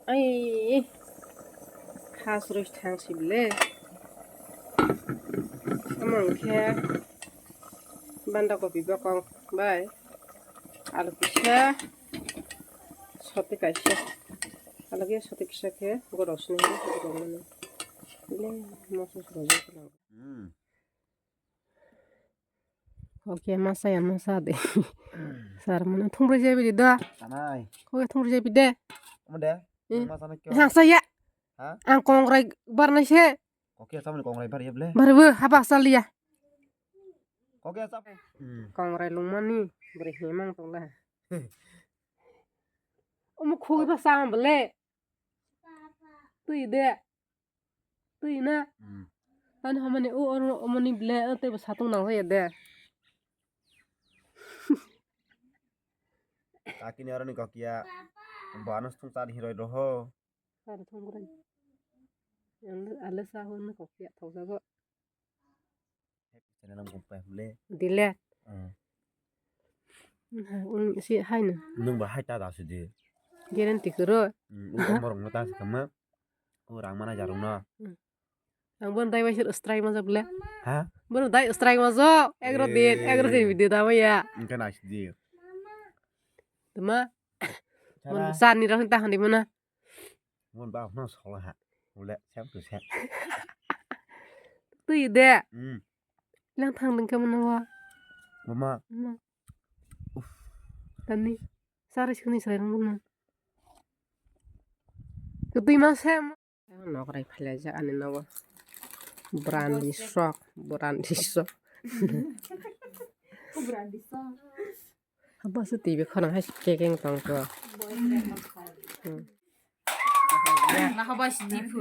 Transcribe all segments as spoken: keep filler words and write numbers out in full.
Ai, ha surui thang si bile. Omo hwnkhe banda kopi bokong bai alu kisa, soti kaisa. Alu kisa soti kisa khe gorok sini gorok mani. Bile moso soro jokna. Hmm. Kokya masa ya masa de. Sar mana thumre je bide da. Tanai. Kokya thumre je bide. Omo de. Eh. Masa na kyo. Hang saya. Ha? Ang kongrai barnai se. Kokya samani kongrai bar ye ble. Bar bu haba saliya. Kokya sap. Hmm. Kongrai lungmani bre himang tongla. Omo khogwi ba sam bele. Twi de. Twi na. Hmm. Tani hamani o oro omoni ble o tei bo satung nang hoye de. Akini oroni kokya. Bo ano sung tani hiroi roho. Kar thong bwrwi. Ang ale sa hwn kokya thok jago. Channel ang gumpai hwnle. Dile. Hmm. Un si hai no. Nung ba hai ta da su di. Guarantee kuro. Hmm, u morong no ta su kama. U rang mana jarung no. Hmm. Ang bon dai bai strike ma jok le. Ha? Bon dai strike ma jok. Egro din, eh, egro din video da ma ya. Engka na si di. Tama. Bon sani rok ta handi mana. Mon ba no sola ha. Ule sem tu sem. Twi de. Hmm. Lang thang ding ka mana wa. Mama. Ma. Tani. Sari suni sari mana. Twi ma sem. Nokrai phalajak ani nogo. Brandi sok, brandi sok. Brandi sok. Habo se T V khorang hai kekeng tongkho. Hmm. Nahabai si tipu.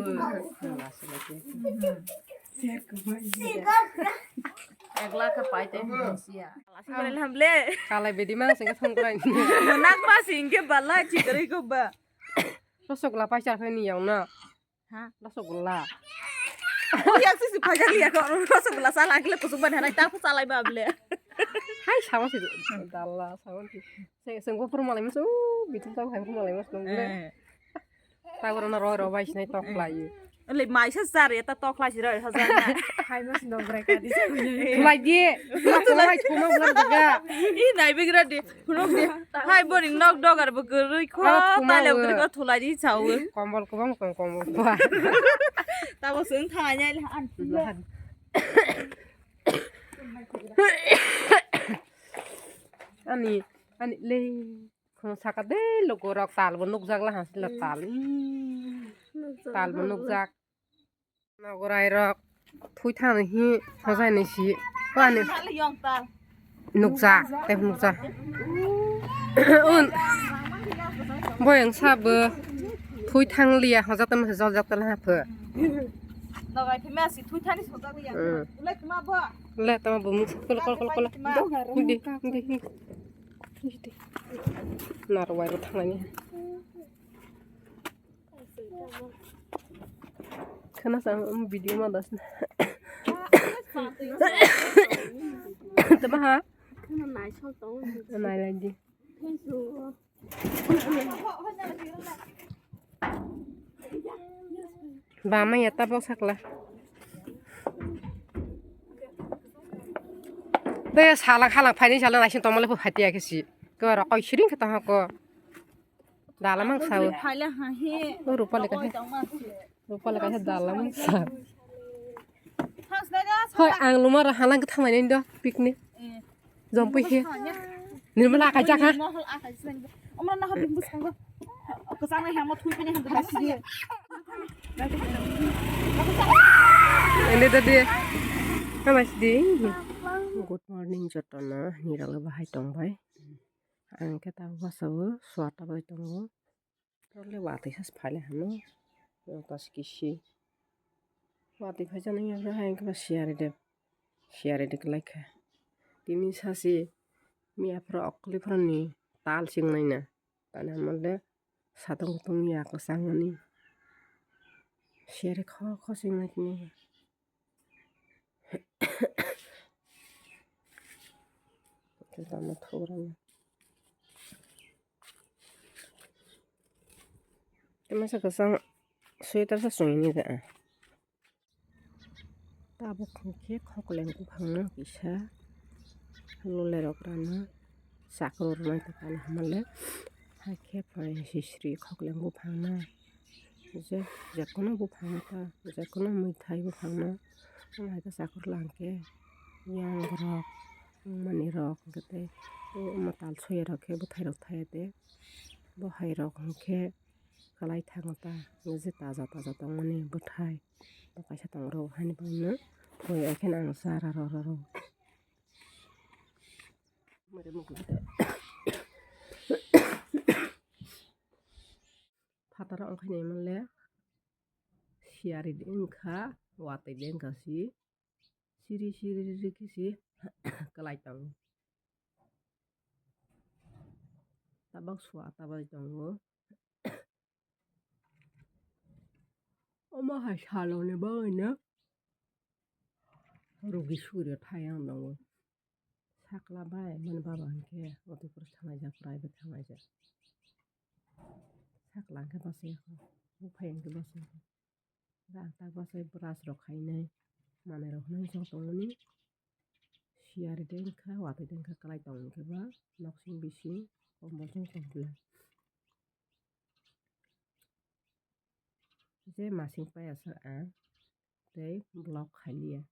Egla ka pai te siya. Lasing bale hamle. Kalai bedi mang sing thong krai. Nak ma sing ke bala chikri ko ba. Rosogla pai char khani yang na. Ha? Rosogla. Yak si si phajar ya ko rosogla sa lagile kusuk ban hanai ta phu salai ba ble. Hai sama si dalla sama si. Senggo pur malai mas u bitum ta hai pur malai mas nong ble. Ta goro na roi roi bai sinai tok lai. Ole mai sa sar ya ta tok lai si roi hajar na. Hai mas nong bre ka di sa. Lai di. Lai kuma ular juga. I nai bigra di. Phunuk di. Hai boni nok dogar bo kwrwi kho. Tale kwrwi kho thulai di chawi. Kombol kwbang tong kombol kwbang. Tabo swng thanganya le an. Ani ani le. Khon saka de logo rok tal bo nukjak la hasla tal. Tal bo nukjak. Nogorai rok thui thani hi hojai ni si. Ani nukjak, tei nukjak. Un. Boyang sabo thui thang liya hojak tamo se jol jak tala hapho. Nogorai phima si thui thani sojak liya. Hmm. Ulai tama bo. Le tama bo muk kol kol kol kol. Hindi, hindi, hindi. Hindi. Narwai ro thangani. Khana sa um video ma das. Tama ha? Nai lai di. Ba ma ya ta bok sakla. Be sala khala phaini sala naisin tomole phu phatiya khe si. Ko rokoi siring khe tong ko. Dala mang sawi. Phaila ha he. O rupali ka he. Rupali ka he dala mang sawi. Hoi ang luma ra halang thang nai do picnic. Jom pui he. Nirmala akai jak ha. Omra na hor bus kang. Ko sang nai hamo thui pini hando basi. Ende dadi. Hamas di. Good morning jotona. Nirala bahai tong bai. Ang khe tabuk bwskango suwata bai tongo. Tole watwi se phaile hano. Watwi kisi. Watwi phaijaknai yaphra hai wngkhe ba siyari de. Siyari de kwlai kha. Tini sachi miyaphra okliphra ni tal chingnaina. Tani hamle satung kutung ya kwchangmani. Siyari kho kho chingnai tini. Tamo thurani. Tei masa kwchang sweater sa chumui ni da. Tabuk hwnkhe khokleng buphangno kisa lole rok rano chakro rwmani tongkha, ani hamale haikhe phainai sisri khokleng buphangno je, jekono buphangno ta, jekono mwtai buphangno, omo hai khe chakro langkhe yang rok, wngmani rok hwnkhe tei omo tal soya rok khe bwthai rok thaya de, bo hai rok hwnkhe kwlai thango ta, je taja taja tongmani bwthai bo kaisa tongo, rw haini bagwino poi, hai kheno ang cha rw rw rw. Phataro wngkha ni mole siyari de wngkha, watwi de wngkha si. Siri siri riri khe se kwlai tongo. Tabok sua tabok tongo. Omo hai saloni bagwino rugi sugrio thai ang tongo. Sakla bai mani baba hinkhe auto pore thanglai jak, private thanglai jak. Sakla hinkhe bachai ya kho, buphai hinkhe bachai ya kho. Ang tak bachai brush rok khainai manwi rok hinwi jok tongmani. Siyari de wngkha, watwi de wngkha, kwlai tong hinkhe ba noksing bising kombol chwng tong bwla. Je masing paiya sa ang tei vlog khailiya.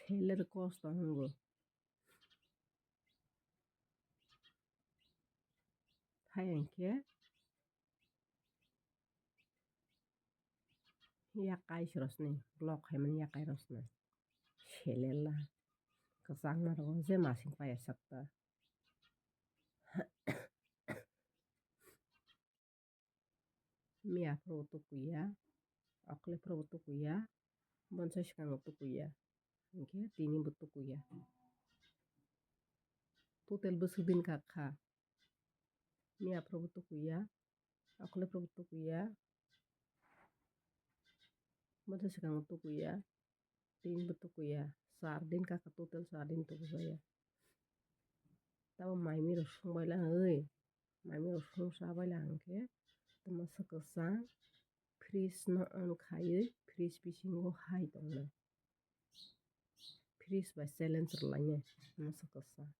Seler kosto wngbo. Hai hinkhe yakai rosni, vlog khaimani yakai rosni. Selela kwchangma rok je masing paiya sakta. Miya phuru tukuya, okle phuru tukuya, bonsai swkango tukuya, hinkhe tini bo tukuya. Total bwswk din kha kha. Miya phuru tukuya, okle phuru tukuya, bonsai swkango tukuya. Tin bo tukuya, char din kaka, total char din tukujaya. Tabo maimi rok songbaila oi, maimi rok songsa baila hinkhe tamo swkang kwchang fridge no on khaiwi fridge bisingo hai tongnai. Fridge bai challenge rwlainai tamo swkang kwchang.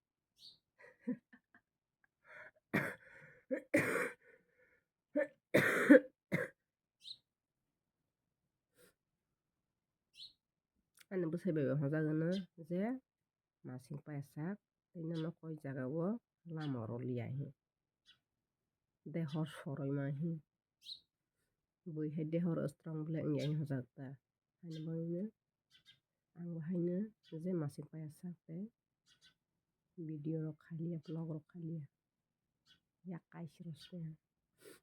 Ani bwsai bai bo hwnjagano je masing paiya sak tei nono koi jagao lama oro liya hi. Dehor soroi ma hi. Bui hai dehor strong bole wngya hi hwnjak ta. Haini bagwino ang bo haino je masing paiya sak tei video rok khailiya, vlog rok khailiya. Yak kaisa rw se.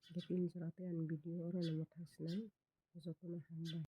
Hwnkhe tini jora tei ani video oro no mwthang sinai. Jotono hambai.